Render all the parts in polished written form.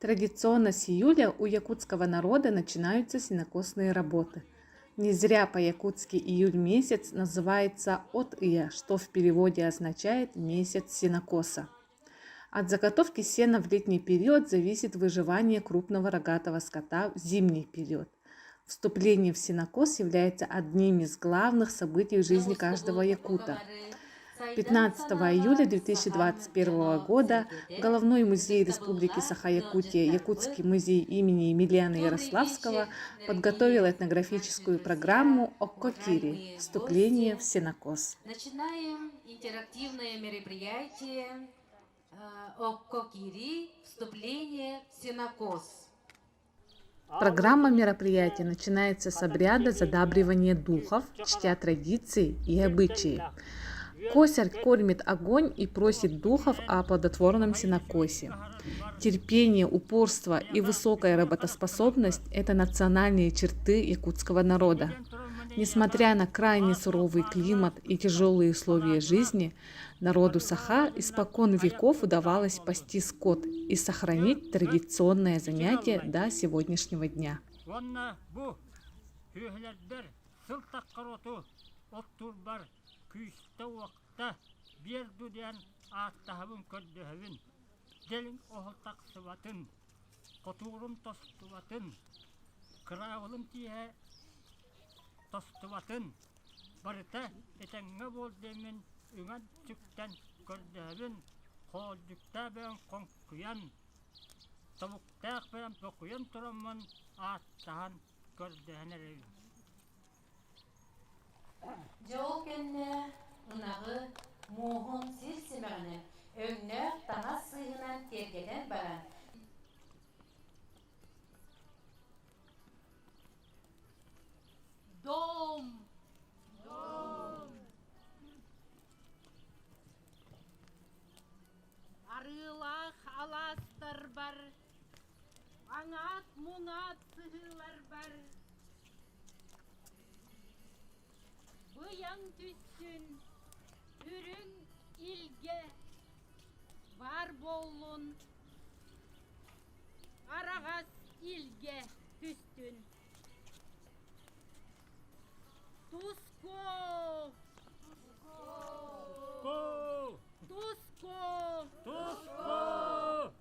Традиционно с июля у якутского народа начинаются сенокосные работы. Не зря по-якутски июль месяц называется от-ия, что в переводе означает «месяц сенокоса». От заготовки сена в летний период зависит выживание крупного рогатого скота в зимний период. Вступление в сенокос является одним из главных событий в жизни каждого якута. 15 июля 2021 года Головной музей Республики Саха-Якутия Якутский музей имени Емельяна Ярославского подготовил этнографическую программу «Оккокири. Вступление в сенокос». Начинаем интерактивное мероприятие «Оккокири. Вступление в сенокос». Программа мероприятия начинается с обряда задабривания духов, чтя традиции и обычаи. Косарь кормит огонь и просит духов о плодотворном сенокосе. Терпение, упорство и высокая работоспособность – это национальные черты якутского народа. Несмотря на крайне суровый климат и тяжелые условия жизни, Народу Саха испокон веков удавалось пасти скот и сохранить традиционное занятие до сегодняшнего дня. Уонна бу сүөһүлэрбэр сыл таххар оту оттуурбар күүстэ-уохта биэр дуу диэн ааттаһабын көрдөһөбүн. Дьэлиҥ оһол тахсыбатын, хотуурум тостубатын, кыраабылым тииһэ тостубатын, Барыта этэҥҥэ буол диэммин үҥэн-сүктэн көрдөһөбүн, хоолдьуктаах бэйэм хоҥкуйан, тобуктаах бэйэм бокуйан тураммын ааттаһан көрдөһөн эрэбин. Дьэ ол кэннэ ынаҕы муоһун сир симэҕинэн, өҥнөөх таҥас сыыһынан киэргэтэн баран Дом! Арыылаах алаастарбар, аҥаат-муҥаат сыһыыларбар быйаҥ түстүн, үрүҥ илгэ баар буоллун, араҕас илгэ түстүн. Туску! Туску! Туску!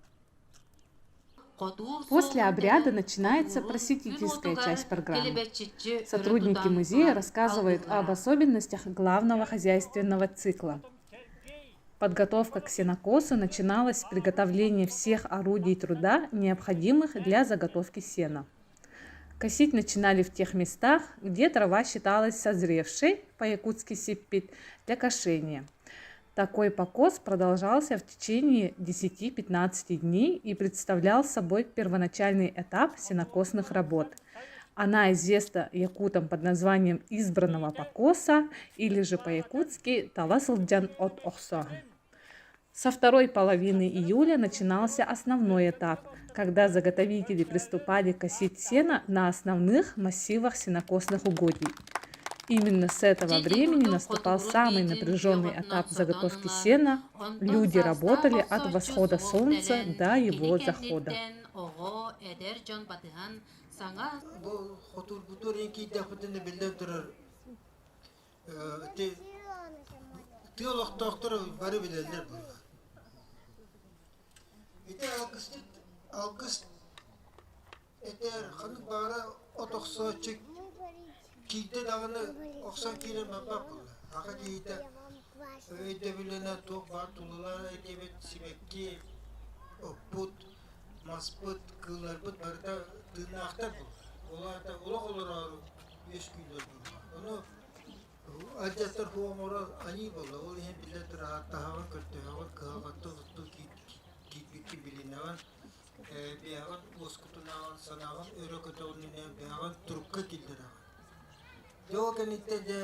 После обряда начинается просветительская часть программы. Сотрудники музея рассказывают об особенностях главного хозяйственного цикла. Подготовка к сенокосу начиналась с приготовления всех орудий труда, необходимых для заготовки сена. Косить начинали в тех местах, где трава считалась созревшей, по-якутски сиппит, для кошения. Такой покос продолжался в течение 10-15 дней и представлял собой первоначальный этап сенокосных работ. Она известна якутам под названием избранного покоса или же по-якутски таласылдьан от охсо. Со второй половины июля начинался основной этап, когда заготовители приступали косить сено на основных массивах сенокосных угодий. Именно с этого времени наступал самый напряженный этап заготовки сена. Люди работали от восхода солнца до его захода. Оҕо, эдэр дьон батыһан саҥа Бу хотуурбутугар иин киирдэхпитинэ биллэн турар ити тыа олохтоохторо бары билэллэр буоллаҕа. Ити алгысчыт алгыс этэр ханнык баҕара от охсооччу киирдэ даҕаны охсон киирэн барбат буолла. Аҕа киһитэ өйдөбүлүнэн туох баар тулалаан эйгэбит сибэкки, оппут, маспыт, кыылларбыт барыта тыыннаахтар буолла. Ол аата олох олороору үөскүүллэр буолла. Ону алдьаттар оҥорор аньыы буолла. Ол иһин биллэн турар ааттаһаҕын, көрдөһөҕүн, кыһалҕаттан оттон киирбиккин билинэҕин, бэйэҕин уоскутунаҕын, санааҕын өрө көтөҕүнүнэн бэйэҕин турукка киллэрэҕин. Дьэ ол кэнниттэн дьэ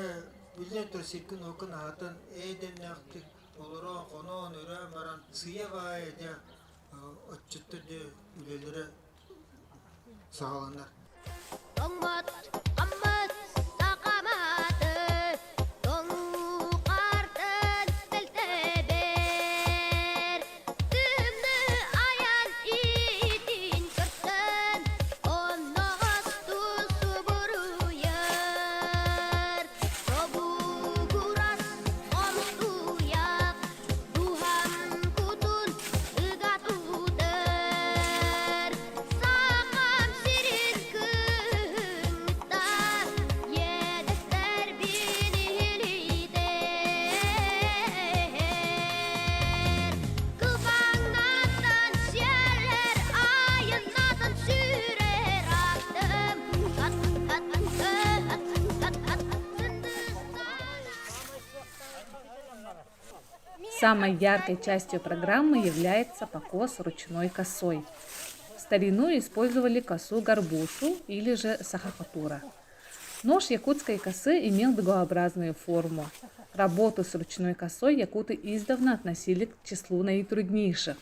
биллэн турар сиргин-уоккун аһатан эйдэннээхтик олорон, хоноон, өрөөн баран сыыйа-баайа дьэ отчуттар дьэ үлэлэрэ саҕаланар. Тоҥмот, хаммыт сахаматы, тоҥуу-хаартан мэлтэбэр. Тымныы айан иитинэн. Самой яркой частью программы является покос ручной косой. В старину использовали косу-горбушу или же сахахатура. Нож якутской косы имел дугообразную форму. Работу с ручной косой якуты издавна относили к числу наитруднейших.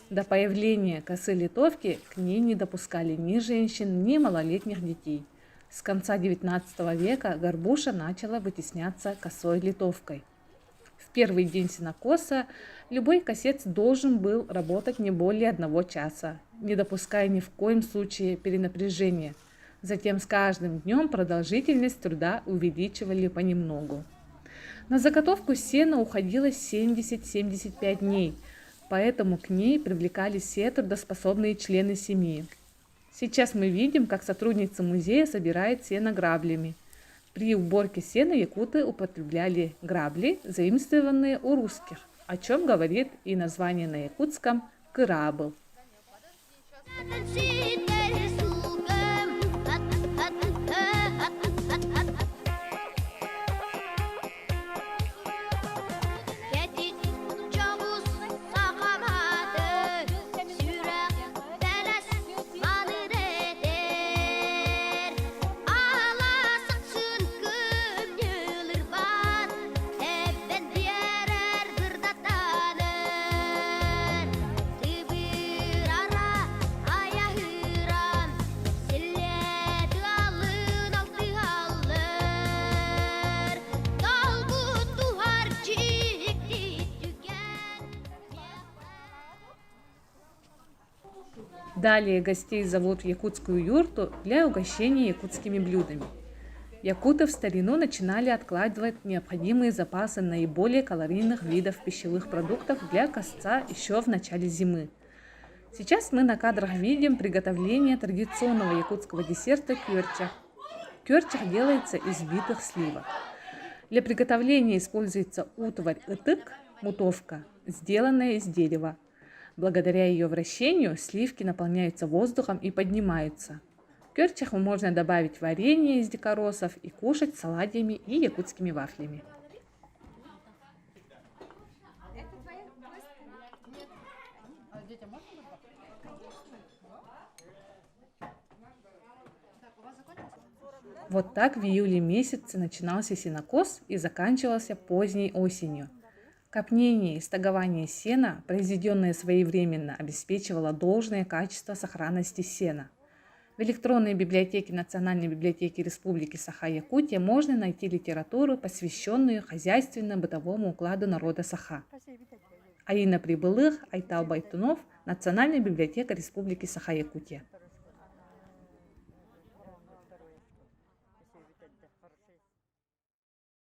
До появления косы-литовки к ней не допускали ни женщин, ни малолетних детей. С конца XIX века горбуша начала вытесняться косой-литовкой. В первый день сенокоса любой косец должен был работать не более одного часа, не допуская ни в коем случае перенапряжения. Затем с каждым днем продолжительность труда увеличивали понемногу. На заготовку сена уходило 70-75 дней, поэтому к ней привлекались все трудоспособные члены семьи. Сейчас мы видим, как сотрудница музея собирает сено граблями. При уборке сена якуты употребляли грабли, заимствованные у русских, о чем говорит и название на якутском «кырабыл». Далее гостей зовут в якутскую юрту для угощения якутскими блюдами. Якуты в старину начинали откладывать необходимые запасы наиболее калорийных видов пищевых продуктов для косца еще в начале зимы. Сейчас мы на кадрах видим приготовление традиционного якутского десерта кёрчах. Кёрчах делается из битых сливок. Для приготовления используется утварь ытык, мутовка, сделанная из дерева. Благодаря ее вращению сливки наполняются воздухом и поднимаются. К кёрчаху можно добавить варенье из дикоросов и кушать с оладьями и якутскими вафлями. Вот так в июле месяце начинался сенокос и заканчивался поздней осенью. Копнение и стогование сена, произведенное своевременно, обеспечивало должное качество сохранности сена. В электронной библиотеке Национальной библиотеки Республики Саха-Якутия можно найти литературу, посвященную хозяйственно-бытовому укладу народа Саха. Аина Прибылых, Айтал Байтунов, Национальная библиотека Республики Саха-Якутия.